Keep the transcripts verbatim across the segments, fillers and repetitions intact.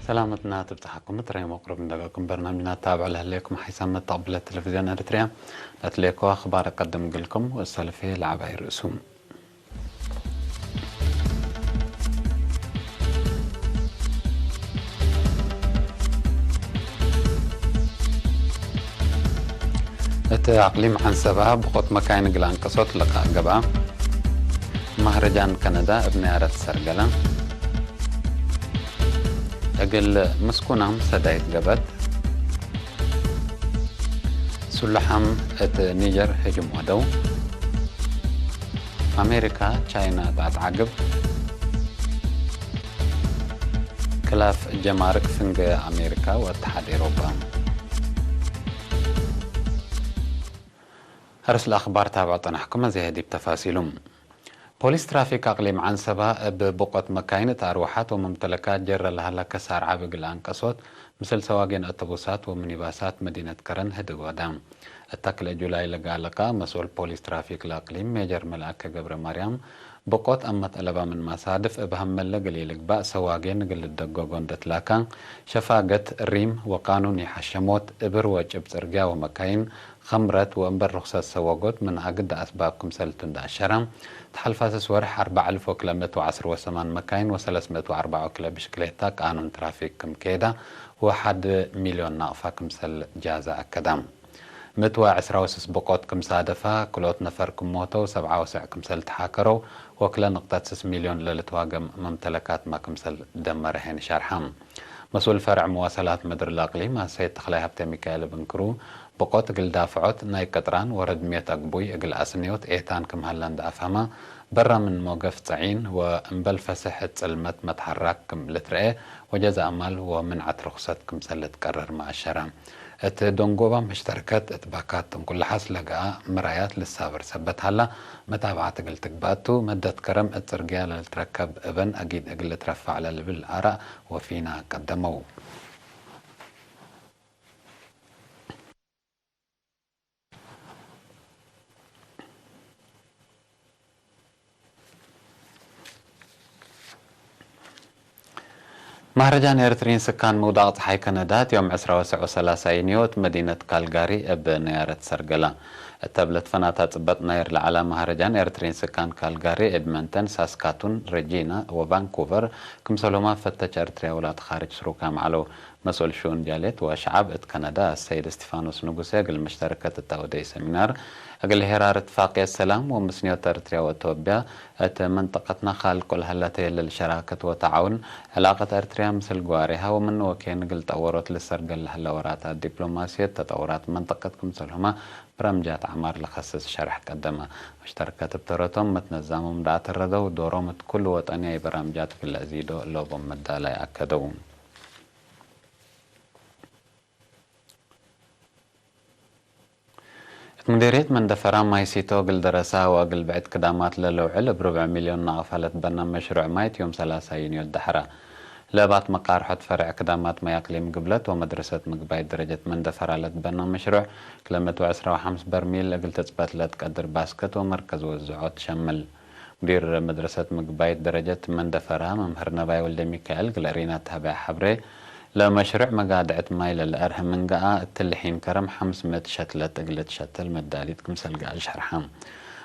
ሰላመትና ትብጽሐኩም። እትረዮም ወቅሩብ እንደገኩም በርናምጅና ታብዕ ለህሌኩም ሓይሳም መተቅብለት ቴሌቪዝዮን ኤርትርያ ለትሌኮ አኽባር አቀድም እግልኩም ወሰልፌ ለዐባይ ርእሱ። እት አቅሊም ዐንሰበ ብቆት መካይን እግል አንቀሶት ልቃእ ገብአ። ማህረጃን ከነዳ እብ ነያረት ሰርገለ። እግል ምስኩናም ሰዳይት ገብአት። ሱላሓም እት ኒጀር ህጅም ወደው። አሜሪካ ቻይና ተአትዓግብ። ክላፍ ጀማርክ ፍንገ አሜሪካ ወእትሓድ ኤሮፓ። ሐርስ ለአኽባር ታብዖ ጸናሕኩም፣ አዜ ዲብ ተፋሲሉ። ፖሊስ ትራፊክ አቅሊም ዐንሰበ እብ ብቆት መካይን እት አርወሓት ወመምተለካት ጀረ ለሀለ ከሳር ዐቢ እግል አንቀሶት፣ ምስል ሰዋጌን አተቡሳት ወሚኒባሳት መዲነት ከረን ህድግ ወደ። እት ተክለ ጁላይ ለገአ ለቃእ መስኡል ፖሊስ ትራፊክ ለአቅሊም ሜጀር መልአከ ገብረማርያም፣ ብቆት አመት አለበ ምን መሳድፍ እብ ሀመለ እግል ኢልግባእ ሰዋጌን እግል ልደገጎ እንዴ ትላካ፣ ሸፋገት፣ ሪም ወቃኑን ኢሐሸሞት፣ እብር ወጭብ ጽርግያ ወመካይን፣ ከምረት ወእምበል ርክሰት ሰወጎት ምን አግደ አስባብ ክምሰልቱ እንዴ አሸረ፣ ተሐልፈ ስስ ወርሕ አርበዕ አልፍ ወክለ ምእት ወዐስር ወሰማን መካይን ወሰለስ ምእት ወአርበዕ ወክለ ብሽክሌታ ቃኑን ትራፊክ ክም ኬደ ወሐድ ሚልዮን ናቅፋ ክምሰል ጃዘ አከደ። ምእት ወዐስራ ወስስ ብቆት ክም ሳደፈ፣ ክልኦት ነፈር ክም ሞተው፣ ሰብዓ ወሰዕ ክምሰል ተሓከረው ወክለ ንቅጠት ስስ ሚልዮን ለልትዋገም መምተለካትመ ክምሰል ደመረ ሄን ሸርሐ። መስኡል ፈርዕ መዋሰላት ምድር ለአቅሊም አሰይድ ተኽላይ ሀብተሚካኤል እብ እንክሩ፣ ብቆት እግል ዳፍዖት ናይ ቅጥራን ወረድምየት አግቡይ እግል አስንዮት ኤታን ክም ሀለ እንዴ አፍሀመ፣ በረ ምን ሞገፍ ጸዒን ወእምበል ፈሰሕ እት ጽልመት መትሐራክ ክም ልትረኤ ወጀዘ አማል ወምንዐት ርክሰት ክምሰል ልትቀረርመ አሸረ። እት ደንጎባ መሽተርከት እት ባካት እንኩለሐስ ለገአ ምራያት ልሳብር ሰበት ሀላ፣ መታብዐት እግል ትግባእ ቱ። መደት ከረም እት ጽርግያ ለልትረከብ እበን አጊድ እግል ልትረፋዕ ለልብል አራእ ወፊና ቀደመው። ማህረጃን ኤርትሪን ስካን ምውዳቅ ጸሓይ ከነዳት ዮም ዕስራ ወሰዕ ወሰላሳ ዩንዮ እት መዲነት ካልጋሪ እብ ነያረት ሰርገላ። እተ ብለት ፈናታ ጽበጥ ናይር ለዐላ ማህረጃን ኤርትሪን ስካን ካልጋሪ፣ ኤድመንተን፣ ሳስካቱን፣ ሬጂና ወቫንኩቨር ክምሰልሁመ ፈተች ኤርትርያ ውላድ ካርጅ ስሩካም ዐለው። መስኡል ሽኡን ጃልየት ወሸዐብ እት ከነዳ አሰይድ እስቲፋኖስ ንጉሴ እግል መሽተረከት እተ ወደይ ሰሚናር፣ እግል ሄራር እትፋቅየት ሰላም ወምስንዮት ኤርትርያ ወእቶብያ፣ እት መንጠቀትነ ካልቆ ለሀለተ የለል ሸራከት ወተዓውን፣ ዕላቀት ኤርትርያ ምስል ግዋሬሃ ወምን ወኬን እግል ጠወሮት ልሰርገል ለሀለ ወራታት ዲፕሎማስየት፣ ተጠውራት መንጠቀት ክምሰልሁመ ብረምጃት ዐማር ለከስስ ሸርሕ ቀደመ። መሽተረከት እብ ተረቶም መትነዛሞም ለአተረደው ዶሮም እት ኩሉ ወጠንያይ በራምጃት እግል ለአዚዶ እሎቦም መዳላይ አከደው። እት ሙዴርየት መንደፈራ ማይ ሲቶ እግል ደረሳ ወእግል ብዕድ ክዳማት ለለውዕል እብ ርብዕ ሚልዮን ናቅፋ ለትበና መሽሩዕ ማይ እት ዮም ሰላሳ ዩንዮ ደሐረ። ለእባት መቃርሖት ፈርዕ ክዳማት ማይ አቅሊም ግብለት ወመድረሰት ምግባይት ደረጀት መንደፈራ ለትበና መሽሩዕ፣ ክለ ምእት ወዕስራ ወሐምስ በርሚል እግል ትጽበት ለትቀድር ባስከት ወመርከዝ ወዝዖት ሸምል። ሙዲር መድረሰት ምግባይት ደረጀት መንደፈራ መምህር ነባይ ወልደሚካኤል እግል ሪና ተሀበያ ሐብሬ፣ ለመሽሩዕ መጋድዐት ማይ ለለአርህ ምን ገአ፣ እትሊ ሒን ከረም ሐምስ ምእት ሸትለት እግል ልትሸተል መዳሊት ክምሰል ገአ ሸርሐ።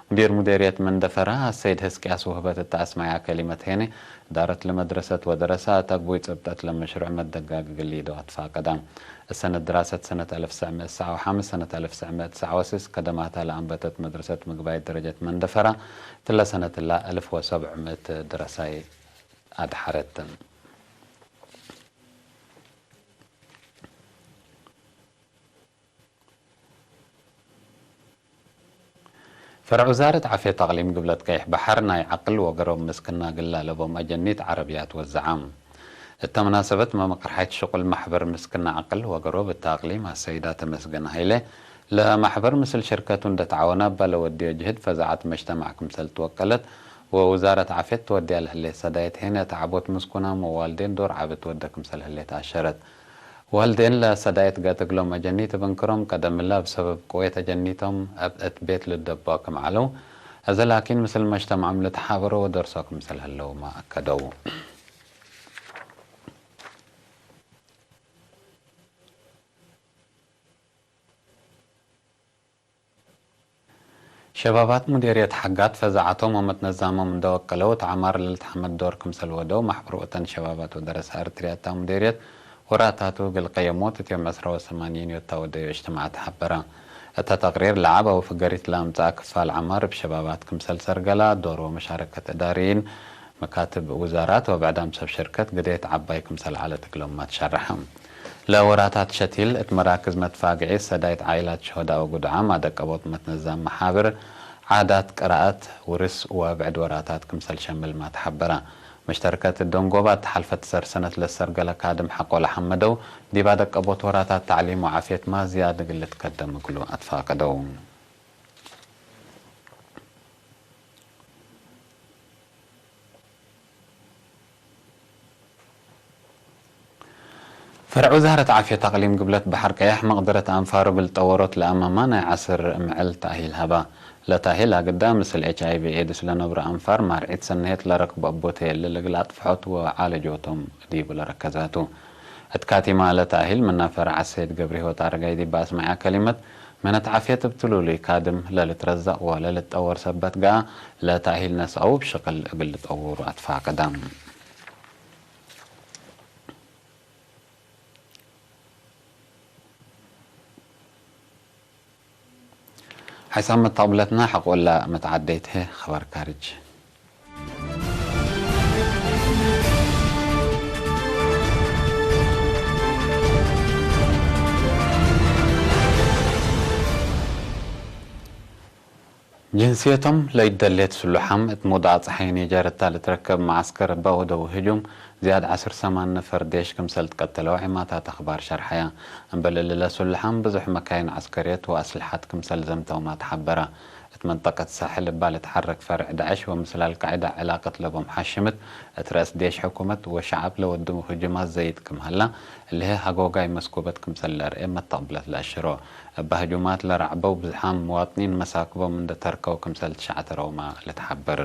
ሙዲር ሙዴርየት መንደፈራ አሰይድ ህዝቅያስ ውህበት እተ አስመዐያ ከሊመት ሄኔ፣ እዳረት ለመድረሰት ወደረሳ እት አግቡይ ጽብጠት ለመሽሩዕ መደጋግ እግል ሊደው አትፋቀዳ። እሰነት ድራሰት ሰነት አልፍ ትሰዕ ምእት ትሰዓ ወሐምስ ሰነት አልፍ ትሰዕ ምእት ትሰዓ ወስስ ከደማታ ለአንበተት መድረሰት ምግባይት ደረጀት መንደፈራ፣ እትለ ሰነትላ አልፍ ወሰብዕ ምእት ደረሳይ አድሐረት። ፈርዕ ውዛረት ዓፍየት አቅሊም ግብለት ቀይሕ በሐር ናይ ዐቅል ወገሮብ ምስክና እግል ለአለቦም አጀኒት ዐረብያት ወዘዐ። እተ መናሰበትመ መቅርሓይት ሽቁል መሕበር ምስክና ዐቅል ወገሮብ እተ አቅሊም አሰይዳ ተመስገን ሀይለ፣ ለመሕበር ምስል ሽርከቱ እንዴ ተዓወነ እበ ለወድዮ ጅህድ ፈዛዐት መጅተማዕ ክምሰል ትወቀለት ወውዛረት ዓፍየት ትወድያ ለህሌት ሰዳይት ሄነ እት ዐቦት ምስኩናም ወዋልዴን ዶር ዐቢ ትወደ ክምሰል ህሌት አሸረት። ዋልዴን ለሰዳይት ገአት እግሎም አጀኒት እብ እንክሮም፣ ቀደምለ እብ ሰበብ ቅዌት አጀኒቶም እብ እት ቤት ልደብኦ ክም ዐለው፣ አዜ ላኪን ምስል መጅተማዕም ልትሓበሮ ወደርሶ ክምሰል ህለውመ አከደው። ሸባባት ሙዴርየት ሐጋት ፈዛዐቶም ወመትነዛሞም እንደ ወቀለው፣ እት ዐማር ለልትሐመድ ዶር ክምሰል ወደው፣ ማሕበር ወጠን ሸባባት ወደረሳ ኤርትርያ እታ ሙዴርየት ወራታቱ እግል ቀየሞት እት ዮም ዕስራ ወሰማን ዩንዮ እታ ወደዩ እጅትማዕ ተሐበረ። እተ ተቅሪር ለዐበው ፍገሪት ለአምጽአ ክፋል ዐማር እብ ሸባባት ክምሰል ሰርገላ፣ ዶር ወመሻረከት እዳርይን፣ መካትብ ውዛራት ወብዕዳም ሰብ ሽርከት ግዴት ዐባይ ክምሰል ዐለት እግሎምመ ትሸረሐ። ለወራታት ሸቲል እት መራክዝ መትፋግዒት ሰዳይት ዓኢላት ሸሆዳእ ወጉዱዓም አደቀቦት መትነዛም መሓብር ዓዳት፣ ቅራአት፣ ውርስ ወብዕድ ወራታት ክምሰል ሸምልመ ተሐበረ። መሽተርከት እዶንጎባ እት ሐልፈት ሰር ሰነት ለሰርገለ ካድም ሐቆ ለሐመደው፣ ዲብ አደቀቦት ወራታት ተዕሊም ወዓፍየትመ ዝያድ እግል ልትከደም እግሉ አትፋቀደው። ፈርዕ ውዛረት ዓፍየት አቅሊም ግብለት በሐር ቀያሕ መቅደረት አንፋር እብ ልጠወሮት ለአመመ ናይ ዐስር ምዕል ተእሂል ሀበ። ለተእሂል አግዳ ምስል ኤች አይ ቪ ኤድስ ለነብሮ አንፋር ማርዒት ሰነየት ለረክቦ እቦተ የለ ለእግል አጥፍሖት ወዓለጆቶም ዲቡ ለረከዛቱ። እት ካቲማ ለተእሂል ምነ ፈርዕ አሰይድ ገብረህይወት አረጋይ ዲብ አስመዐ ከሊመት፣ ምነት ዓፍየት እብ ትሉሉይ ካድም ለልትረዘቅ ወለልትጠወር ሰበት ገአ፣ ለተእሂል ነስአው እብ ሽቅል እግል ልጠውሩ አትፋቀደ። ሐይሳም መተቅብለትነ ሐቆለ መትዓደይት ህይ። ኸበር ካርጅ። ጅንስየቶም ለይደሌት ስሉሓም እት ሙውዳቅ ጸሓይ ኒጀር እታ ልትረከብ መዓስከር እበ ወደው ህጁም፣ ዝያድ ዐስር ሰማን ነፈር ዴሽ ክምሰል ትቀተለው ዔማታት አኽባር ሸርሐየ። እምበል እሊ ለስሉሓም ብዙሕ መካይን ዐስከርየት ወአስልሐት ክምሰል ዘምተውመ ተሐበረ። እት መንጠቀት ሳሕል እባ ልትሐረክ ፈርዕ ዳዕሽ ወምስል አልቃዒዳ ዕላቀት ለቦም ሓሽምት፣ እት ረአስ ዴሽ ሕኩመት ወሸዐብ ለወዱ ህጁማት ዘይድ ክም ሀላ፣ እሊ ሀጎጋይ መስኩበት ክምሰል ለአርኤ መተቅብለት ለአሽሮ። እበ ህጁማት ለረዕበው ብዝሓም ምዋጥኒን መሳክቦም እንደ ተርከው ክምሰል ትሸዐተረውመ ልትሐበር።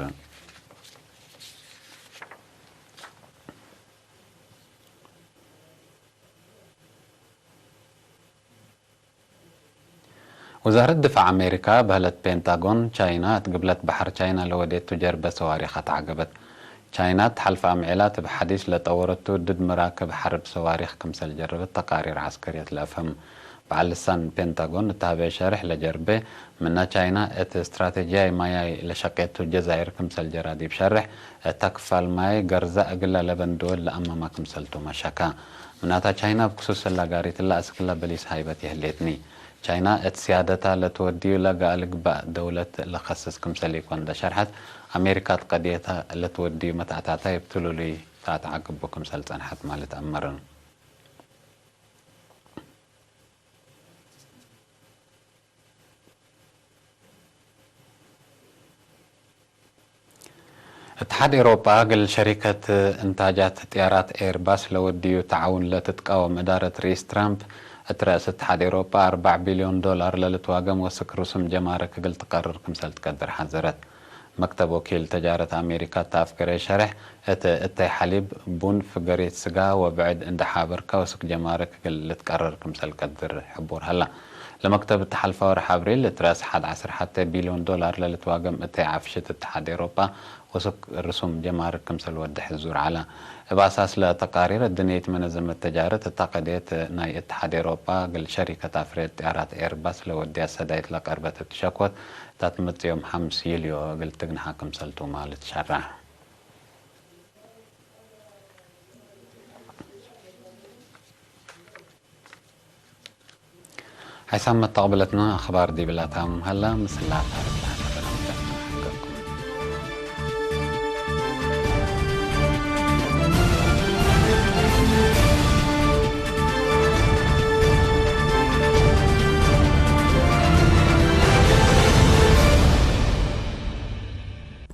ውዛረት ድፋዕ አሜሪካ በህለት ፔንታጎን፣ ቻይና እት ግብለት በሐር ቻይና ለወዴቱ ጀርበ ሰዋሪክ አትዓገበት። ቻይና እት ሐልፍ አምዔላት እብ ሐዲስ ለጠወረቱ ድድ መራክብ ሐርብ ሰዋሪክ ክምሰል ጀረበት ተቃሪር ዐስከርየት ለአፍህም። በዐል ልሳን ፔንታጎን እት ሀበየ ሸርሕ ለጀርቤ፣ ምነ ቻይና እት ስትራቴጂያይ ማያይ ለሸቄቱ ጀዛይር ክምሰል ጀራ ዲብ ሸርሕ፣ እተ ክፋል ማይ ገርዘ እግለ ለበን ድወል ለአመመ ክምሰልቱመ ሸከ። ምናተ ቻይና እብ ክሱስ እለ ጋሪት እለ አስክለ በሊስ ሃይበት ይህሌትኒ። ቻይና እት ስያደታ ለትወድዩ ለገአ ልግባእ ደውለት ለከስስ ክምሰል ኢኮን እንደ ሸርሐት፣ አሜሪካ እት ቀድየታ ለትወድዩ መትአታታይ እብ ትሉሉይ ተአትዓቅቡ ክምሰል ጸንሐት ማለት አመርን። እትሓድ ኤሮጳ እግል ሸሪከት እንታጃት ጥያራት ኤርባስ ለወድዩ ተዓውን ለትትቃወም እዳረት ርኢስ ትራምፕ፣ እት ረአስ እትሓድ ኤሮጳ አርበዕ ቢልዮን ዶላር ለልትዋገም ወስክ ርሱም ጀማርክ እግል ትቀርር ክምሰል ትቀድር ሐዘረት። መክተብ ወኪል ተጃረት አሜሪካ እት አፍገረ ሸሬሕ፣ እት እተይ ሐሊብ፣ ቡን፣ ፍገሪት ስጋ ወብዕድ እንዴ ሓበርከ ወስክ ጀማርክ እግል ልትቀርር ክምሰል ቀድር ሕቡር ሀላ። ለመክተብ እት ሐልፈ ወርሕ አብሪል እት ረአስ ሐድ ዐስር ሐቴ ቢልዮን ዶላር ለልትዋገም እተይ ዐፍሽት እትሓድ ኤሮጳ ወስክ ርሱም ጀማርክ ክምሰል ወዴ ሕዙር ዐለ። እብ አሳስ ለተቃሪር፣ እድንየት መነዘመት ተጃረት እታ ቀድየት ናይ እትሓድ ኤሮጳ እግል ሸሪከት አፍሬት ጥያራት ኤርባስ ለወድያ ሰዳይት ለቀርበት እት ሸኮት፣ ታት መጽኦም ሐምስ ዩልዮ እግል ትግንሐ ክምሰልቱመ ልትሸረሕ። ሐይሳም መተቅብለትነ አኽባር ዲብላታም ሀላ ምስላ ታርክ